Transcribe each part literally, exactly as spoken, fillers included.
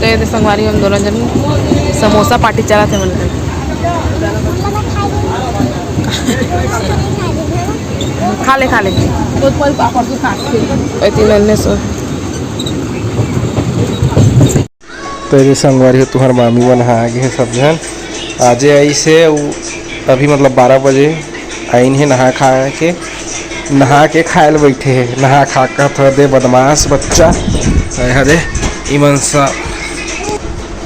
ये दे संगवारी, हम दोनों जन समोसा पार्टी चलत हे मन के। खा ले, खा ले। ए तीन अन्य सो। तो ये संगवारी हो, तुहर मामी मन ह आ गे हे सब झन। आजे आइस हे, उ अभी मतलब बारह बजे आइन हे, नहा खा के, नहा के खाए ल बैठे हे। नहा खा के थोड़ा दे बदमाश बच्चा। ए हरे, इमन सा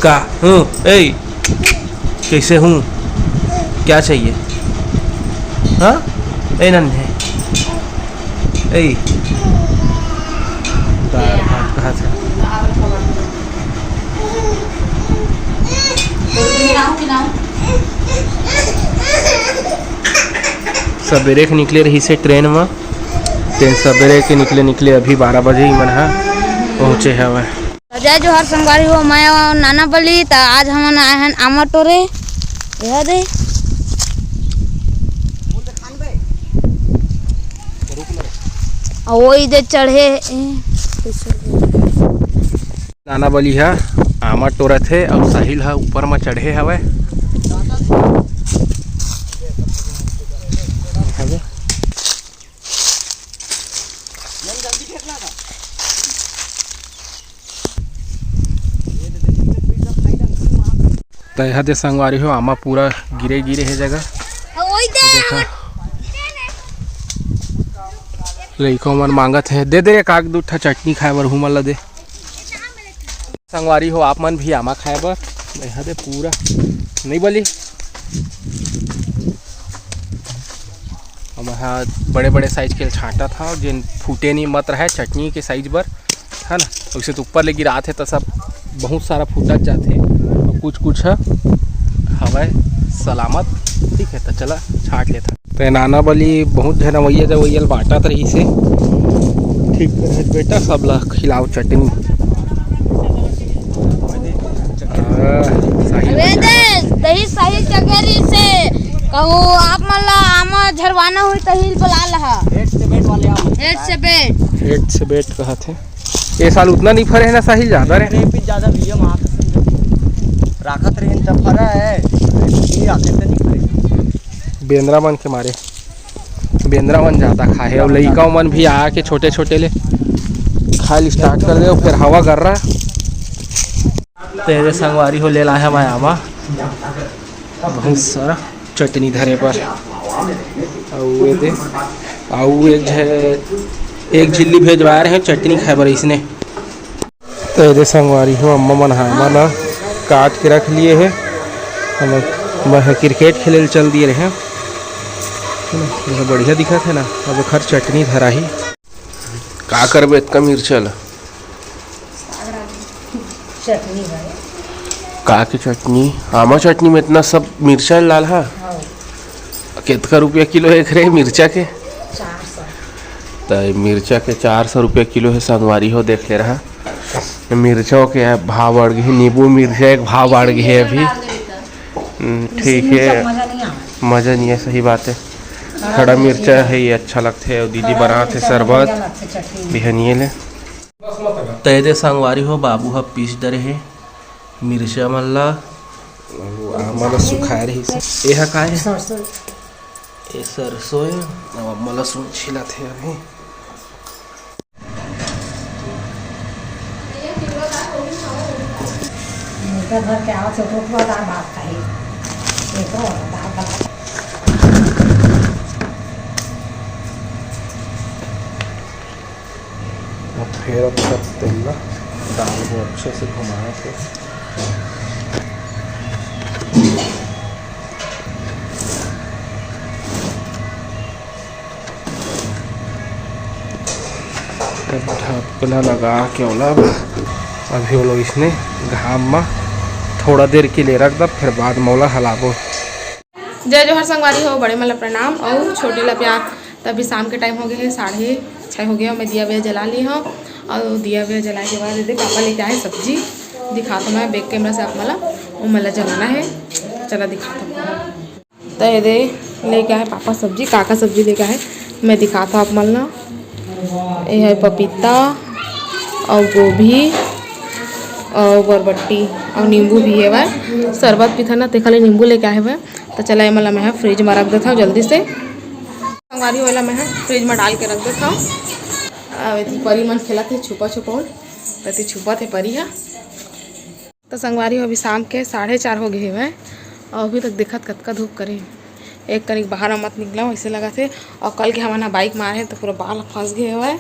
का हूँ, ए, कैसे हूँ, क्या चाहिए? हाँ, ए नन्हे, ए, दाल भात कहा था। सबेरे के निकले रहिस हे ट्रेन म, ट्रेन सबेरे के निकले निकले अभी बारह बजे ही मन ह पहुँचे हवय। जय जोहार संगवारी हो, मैं नाना बली। त आज हमन आए हन आमा टोरे। यह दे। आ वो इधर चढ़े, ए, नाना बली ह आमा टोरत हे अउ साहिल ह ऊपर म चढ़े हवय। त एहा दे संगवारी हो, आमा पूरा गिरे गिरे हे जगह। वही दे, देखा, आमा। लइका मन मांगत हे, दे दे रे काक दू ठा चटनी खाए बर, हुमन ला दे। संगवारी हो, आप मन भी आमा खाए बर, एहा दे पूरा नहीं बली। अब हाँ, बड़े बड़े साइज के छांटत हव, जेन फूटे नहीं मत रहे चटनी के साइज बर, है ना। वैसे तो ऊपर ले गिरात हे तो सब बहुत सारा फूटत जाथे, और कुछ कुछ ह हवय सलामत। ठीक है, तो चला छांट लेथन। ते नाना बली बहुत झन अवैया जवैया ल बांटत रहिस हे। ठीक करे बेटा, सब ला खिलाओ चटनी। आ, साहिल अबे दे, दही साहिल चगेरी से कहूँ आप मन ला आमा झरवाना होई त हिल बुला लहा। हेड से बेट वाले आम। हेड से बेट। हेड से बेट कहत हे। ये साल उतना नहीं फरे है ना साहिल, ज्यादा रहे। अरे, कुछ ज्यादा भैया, माँ कसम से राखत रहे त फरा है, नहीं राखत त नहीं फरे। बेंदरा मन के मारे, बेंदरा मन ज्यादा खाए, और लइका मन भी आके छोटे छोटे ले खाए स्टार्ट कर दे, फिर हवा कर रहा। तेरे संगवारी हो ले लाया मैं आमा, बहुत सारा चटनी धरे पर। अउ ये दे, अउ एक झ-, एक झिल्ली भेजवाए रहे चटनी खाए बर इसने। तो ये दे संगवारी हो, अम्मा मन ह आमा ला काट के रख लिए हे। हम, मैं ह क्रिकेट खेले ल चल दिए रहे। है ना? ये बढ़िया दिखत है ना, अब एखर चटनी धराही। का करबे इतका मिर्चा ला? चटनी भाई। का के चटनी? आमा चटनी में इतना सब मिर्चा लाल हा? हाँ। कितना रुपया किलो है एकरे मिर्चा के? चार सौ। त मिर्चा के चार सौ रुपया किलो है संगवारी हो, देख ले रहा। मिर्चा के भाव बढ़ गए, नींबू मिर्चा एक भाव बढ़ गए अभी। हम्म, ठीक है। मजा नहीं आवे। मजा नहीं है, सही बात है। खड़ा मिर्चा है, ये अच्छा लगथे, और दीदी बनात हे शरबत बिहनिये ले। तय दे संगवारी हो, बाबू ह पीस डरे हे मिर्चा मन ला। आमा ला सुखाए रहिस। एहा का हे? सरसों। ए सरसों हे। अब अम्मा लहसुन छिलत हे अभी। मुर्गा धर के आवत हे, ओकरो पूरा दाल भात खाही। एकरो दाल भात। अब फेर अब सब तेल ला दाल को अच्छे से घुमाए के। ढकना लगा के ओला अभी ओला इसने घाम म थोड़ा देर के लिए रख दब, फिर बाद म ओला हलाबो। जय जोहार संगवारी हो, बड़े मन ला प्रणाम अउ छोटे ला प्यार। त अभी शाम के टाइम हो गए हे, साढ़े छः हो गए हे। मैं दिया विया जला लिए हूँ अउ दिया विया जलाए के बाद ये दे पापा लेके आए सब्जी, दिखात हूँ मैं बैक कैमरा से आप मन ला, वो मन ला जलाना है। चला दिखात हूँ। त ये दे लेके आए पापा सब्जी, का का सब्जी लेके आए मैं दिखात हूँ आप मन ला। ये है पपीता अउ गोभी, अउ बरबट्टी अउ नींबू भी हेवय। शरबत पीथन ना, तेखर ले नींबू लेके आए हेवय। त चला, एमन ला मैं ह फ्रिज म रख देथव जल्दी से। संगवारी हो, एला मैं ह फ्रिज म डाल के रख देथव। अउ एती परी मन खेलत हे छुपा छुपौल, त एती छुपत हे परी ह। त संगवारी हो, अभी शाम के साढ़े चार हो गे हेवय, अउ अभी तक देखत कतका धूप करे हे। एक कनिक बाहर म मत निकलव, अइसे लगत हे। अउ कल के हमन ह बाइक मारे हे, त पूरा बाल ह फंस गे हेवय,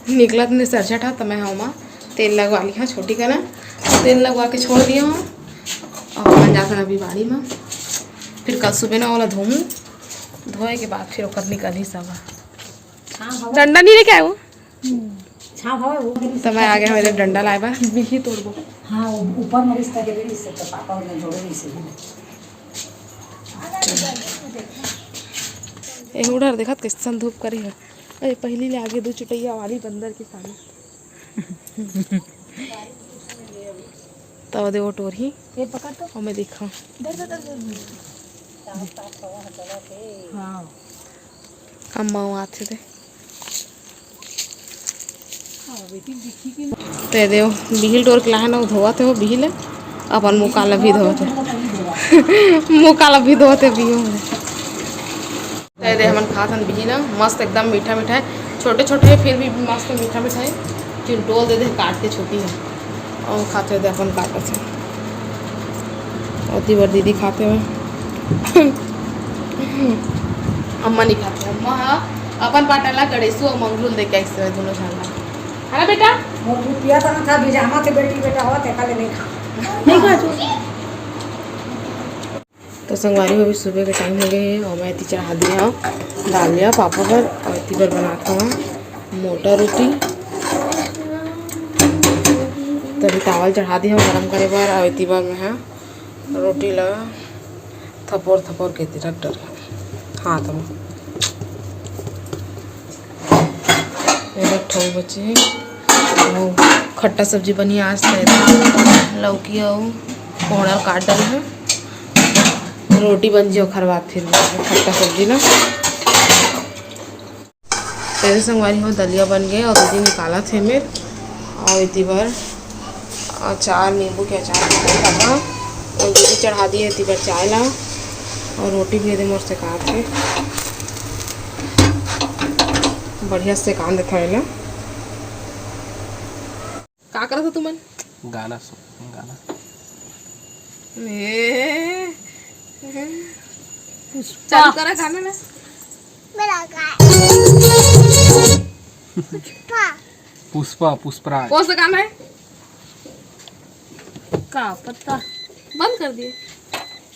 निकलत नइ सरझट ह। त मैं ह ओमा तेल लगवा ली हव छोटी कना, तेल लगवा के छोड़ दिए हव। अउ अपन जाथन अभी बाड़ी म, फिर कल सुबह न ओला धोहूँ, धोए के बाद फिर ओकर निकलही सब ह। डंडा नहीं लेके आए हो? छाप हवे वो। त मैं आ गे हंव डंडा लाए बर। बिही तोड़बो। हाँ, वो ऊपर में रिश्ता के भी रिश्ते तो पापा उन्हें जोड़े नहीं से। ए उड़र देखत कइसन धूप करे हे। अरे पहिली ले आगे दू चुटैया वाली बंदर के सामने। त दे वो टोरही। ये पकड़ तो। ओमे देखा। डर, डर, डर, डर। हाँ। अम्मा वो आथे दे। ते देव, बिहिल टोर के लाहे ना, वो धोवत हे वो बिहिल हे। अपन मुँह काला भी धोवत हे। मुँह काला भी धोवत हे बिहिल हे। ते दे, हमन खात हन बिहिल हे, मस्त एकदम मीठा मीठा हे। छोटे छोटे हे, फिर भी मस्त मीठा मीठा हे। चिंटोल दे दे काट के छोटी हे। अउ खाथे दे अपन काटा से। ओती बर दीदी खाथे हवे। अम्मा नहीं खाथे। अम्मा ह अपन बाटा ला गणेशु अउ मंगलू ल दे के आइस हवे, दोनों झन ला। है ना बेटा? मोर दूध पिया था ना था, बिजामा के बेटी बेटा हो, ते काले नहीं खा। नहीं खा तू। तो संगवारी हो, अभी सुबह के टाइम हो गए हे अउ मैं एती चढ़ा दिया हव दालिया पापा बर अउ एती बर बनात हव मोटा रोटी। तभी तावल चढ़ा दिया हव गरम करे बर अउ एती बर मैं ह रोटी ला थपोर थपोर के एती रख डर हाथ म। एदे ठऊ बचे हे। अउ खट्टा सब्जी बनी आज, त एदे लौकी अउ कोहड़ा काट डाले हे। रोटी बन जे, ओखर बाद फिर खट्टा सब्जी ना। तेरे संगवारी हो, दलिया बन गए अउ दीदी निकालत हे मेर। अउ एती बर अचार, नींबू के अचार बनाए खाबो। अउ दीदी चढ़ा दिए एती बर चाय ला। अउ रोटी भी एदे मोर सेकात हे। बढ़िया सेकान देथव एला। का करत हो तुमन? गाना सुन, गाना। ए, ए। पुष्पा। चालू करा गाना ना। मेरा गाय। पुष्पा। पुष्पा, पुष्पराज। कौन सा गाना है? का पता। बंद कर दिए।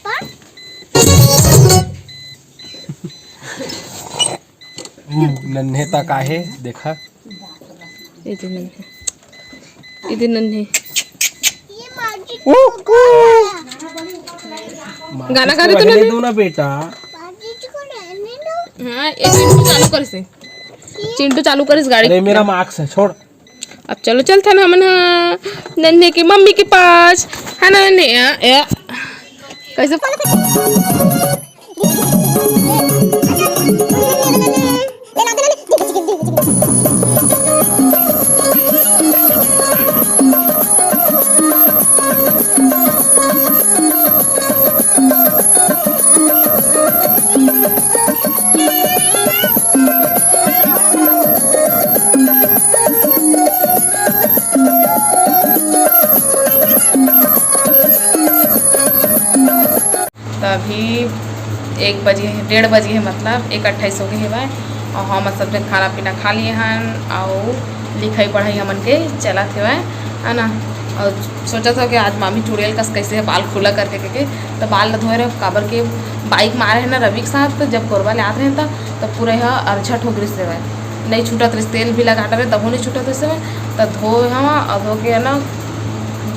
पर? ऊ नन्हे तक आहे, देखा। ये तो नन्हे। ये तो नन्हे। ये माँ जी ऊ, ऊ। गाना गा रहे तो नन्हे। दो ना बेटा। माँ जी को रहने दो। हाँ, ये चिंटू चालू करिस। चिंटू चालू करिस गाड़ी। अरे, मेरा मास्क है, छोड़। अब चलो, चलथन हमन ह नन्हे के मम्मी के पास, है ना नन्हे? या, या। कैसे? त अभी एक बजे, डेढ़ बजे हे, मतलब एक अट्ठाईस हो गए हेवय। अउ हम सब जन खाना पीना खा लिए हन, अउ लिखाई पढ़ाई हमन के चलत हेवय, है ना। अउ सोचत हो कि आज मामी चुड़ैल कस कैसे हे, बाल खुला करके, के, के। त बाल ल धोए रहे, काबर के बाइक मारे है ना रवि के साथ, त जब कोरबा ले आत रहे त, त पूरा यह अरझट हो गिस हेवय, नहीं छूटत रहिस, तेल भी लगा डरे तभो नहीं छूटत रहिस हेवय। त धोए हवा, अउ धो के है ना,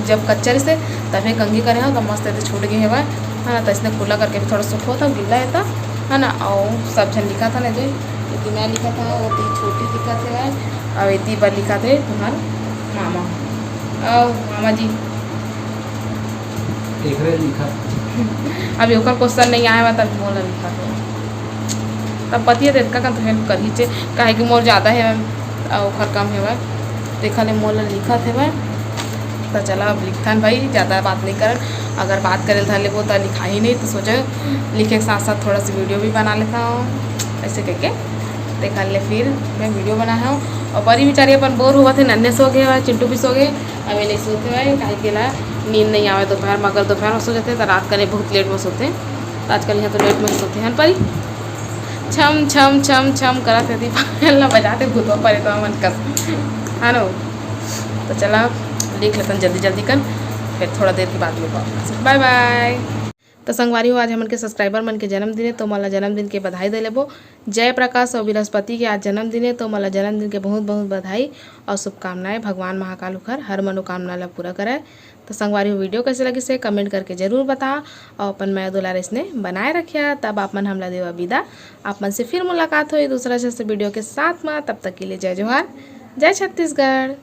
जब कच्चा रहिस हे, तभे कंघी करे हव, त मस्त एदे छूट गए हेवय, है ना। त इसने खुला करके भी थोड़ा सुखो था, गिल्ला है त, है ना। अउ सब झन लिखत हन एदे, एती मैं लिखत हव, ओती छोटी लिखत हेवय, अउ एती बर लिखत हे तुम्हार मामा। अउ मामा जी। एकरे लिखत। अभी ओकर क्वेश्चन नहीं आए बा, तब मोला लिखत हे। तब पतिया तो एतका कन तो हेल्प करही चे, काहे कि मोर ज़्यादा हे, अउ ओकर कम हेवय। तेखर ले मोला लिखत हेवय। तो चला, अब लिखथन भाई, ज़्यादा बात नहीं करन। अगर बात करे धर लेबो तो लिखा ही नहीं, तो सोचे लिखे के साथ साथ थोड़ा सा वीडियो भी बना लेता हूँ, ऐसे करके। देखा ले, फिर मैं वीडियो बनाया हूँ। और परी बेचारी अपन बोर हुआ थे, नन्हे सो गए हवय, चिंटू भी सो गए, अब ये नहीं सोते हवय, काहे के ला नींद नहीं आवे दोपहर में। अगर दोपहर में सो जाते तो रात कने बहुत लेट में सोते। तो आजकल यहाँ तो लेट में सोते हैं परी। छम छम छम छम करत हे, पायल ला बजाते भूतवा परे तो मन कस, है नो। तो चला, लिख लेथन जल्दी जल्दी कर, फिर थोड़ा देर के बाद मिलबो आप लोग से। बाय बाय। तो संगवारी हो, आज हमन के सब्सक्राइबर मन के जन्मदिन हे, तो मोला जन्मदिन के बधाई दे लेबो। जय प्रकाश और बृहस्पति के आज जन्मदिन हे, तो मोला जन्मदिन के बहुत बहुत बधाई और शुभकामनाएं। भगवान महाकाल उखर हर मनोकामना ला पूरा करे। तो संगवारी हो, वीडियो कैसे लगिस हे कमेंट करके जरूर बता, और अपन मया दुलार इसने बनाए रखिया। तब आप मन हमला देवा विदा, आप मन से फिर मुलाकात होई दूसरा जैसे वीडियो के साथ में। तब तक के लिए जय जोहार, जय छत्तीसगढ़।